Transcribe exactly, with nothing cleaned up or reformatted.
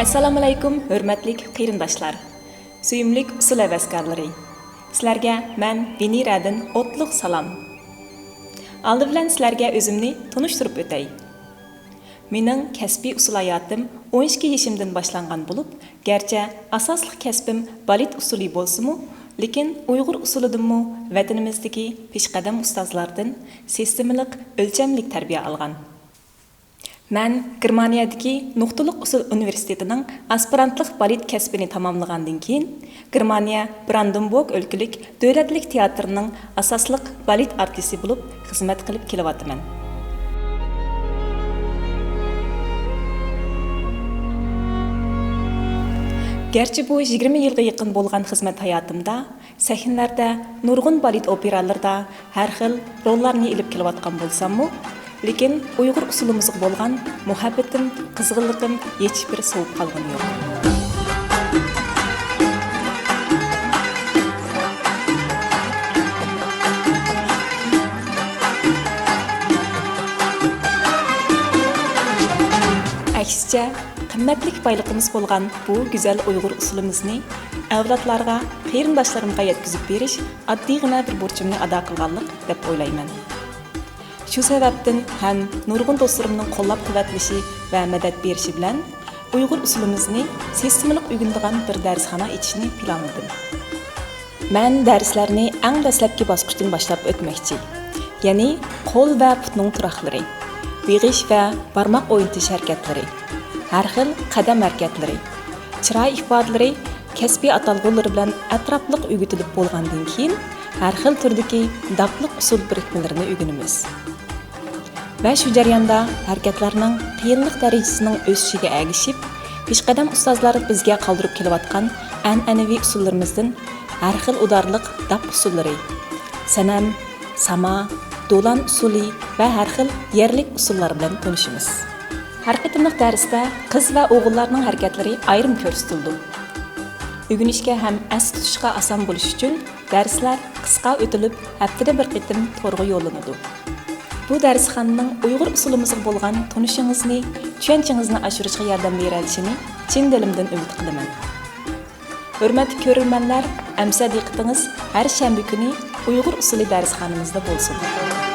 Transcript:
ئەسسالامۇئەلەيكۇم، ھۆرمەتلىك قېرىنداشلار، سۆيۈملۈك ئۇسسۇل ھەۋەسكارلىرى! سىلەرگە مەن ۋېنېرادىن ئوتلۇق سالام. ئالدى بىلەن سىلەرگە ئۆزۈمنى تونۇشتۇرۇپ ئۆتەي. مېنىڭ كەسپىي ئۇسسۇل ھاياتىم ئون ئىككى يېشىمدىن باشلانغان بولۇپ، گەرچە ئاساسلىق كەسپىم بالېت ئۇسسۇلى بولسىمۇ، لېكىن ئۇيغۇر ئۇسسۇلىدىنمۇ ۋەتىنىمىزدىكى پېشقەدەم ئۇستازلاردىن سىستېمىلىق، ئۆلچەملىك تەربىيە ئالغان. مەن گېرمانىيەدىكى نۇقتىلىق ئۇسسۇل ئۇنىۋېرسىتېتىنىڭ ئاسپىرانتلىق بالېت كەسپىنى تاماملىغاندىن كېيىن، گېرمانىيە براندېنبۇرگ ئۆلكىلىك دۆلەتلىك تىياتىرىنىڭ ئاساسلىق بالېت ئارتىسى بولۇپ خىزمەت قىلىپ كېلىۋاتىمەن. گەرچە بۇ يىگىرمە يىلغا يېقىن بولغان خىزمەت ھاياتىمدا سەھنىلەردە، نۇرغۇن بالېت ئوپېرالىرىدا ھەر خىل روللارنى ئېلىپ كېلىۋاتقان بولساممۇ، لېكىن ئۇيغۇر ئۇسسۇلىمىزغا بولغان مۇھەببىتىم، قىزغىنلىقىم ھېچبىر سوۋۇپ قالغىنى يوق. ئەكسىچە، قىممەتلىك بايلىقىمىز بولغان بۇ گۈزەل ئۇيغۇر ئۇسسۇلىمىزنى ئەۋلادلارغا، قېرىنداشلىرىمغا يەتكۈزۈپ بېرىش ئاددىيغىنە بىر بۇرچۇمنى ئادا قىلغانلىق دەپ ئويلايمەن. شۇ سەۋەبتىن ھەم نۇرغۇن دوستلىرىمنىڭ قوللاپ-قۇۋۋەتلىشى ۋە مەدەت بېرىشى بىلەن ئۇيغۇر ئۇسسۇلىمىزنى سىستېمىلىق ئۆگىنىدىغان بىر دەرسخانا ئېچىشنى پىلانلىدىم. مەن دەرسلەرنى ئەڭ دەسلەپكى باسقۇچتىن باشلاپ ئۆتمەكچى، يەنى قول ۋە پۇتنىڭ تۇراقلىرى، بېغىش ۋە بارماق ئوينىتىش ھەرىكەتلىرى، ھەر خىل قەدەم ھەرىكەتلىرى، چىراي ئىپادىلىرى، كەسپىي ئاتالغۇلىرى بىلەن ئەتراپلىق ئۆگىتىلىپ بولغاندىن كېيىن، ھەر خىل تۈردىكى داپلىق ئۇسسۇل بىرىكمىلىرىنى ئۆگىنىمىز. ۋە شۇ جەرياندا ھەرىكەتلەرنىڭ قىيىنلىق دەرىجىسىنىڭ ئۆسۈشىگە ئەگىشىپ، پېشقەدەم ئۇستازلار بىزگە قالدۇرۇپ كېلىۋاتقان ئەنئەنىۋى ئۇسسۇللىرىمىزدىن ھەر خىل ئۇدارلىق داپ ئۇسسۇللىرى، سەنەم، ساما، دولان ئۇسسۇلى ۋە ھەر خىل يەرلىك ئۇسسۇللار بىلەن تونۇشىمىز. ھەر قېتىملىق دەرستە قىز ۋە ئوغۇللارنىڭ ھەرىكەتلىرى ئايرىم كۆرسىتىلىدۇ. ئۆگىنىشكە ھەم ئەستە تۇتۇشقا ئاسان بولۇشى ئۈچۈن دەرسلەر قىسقا ئۆتۈلۈپ، ھەپتىدە بىر قېتىم تورغا يوللىنىدۇ. بۇ دەرسخانىنىڭ ئۇيغۇر ئۇسسۇلىمىزغا بولغان تونۇشىڭىزنى، چۈشەنچىڭىزنى ئاشۇرۇشقا ياردەم بېرەلىشىنى چىن دىلىمدىن ئۈمىد قىلىمەن. ھۆرمەتلىك كۆرۈرمەنلەر، ئەمسە دىققىتىڭىز ھەر شەنبە كۈنى ئۇيغۇر ئۇسسۇلى دەرسخانىمىزدا بولسۇن.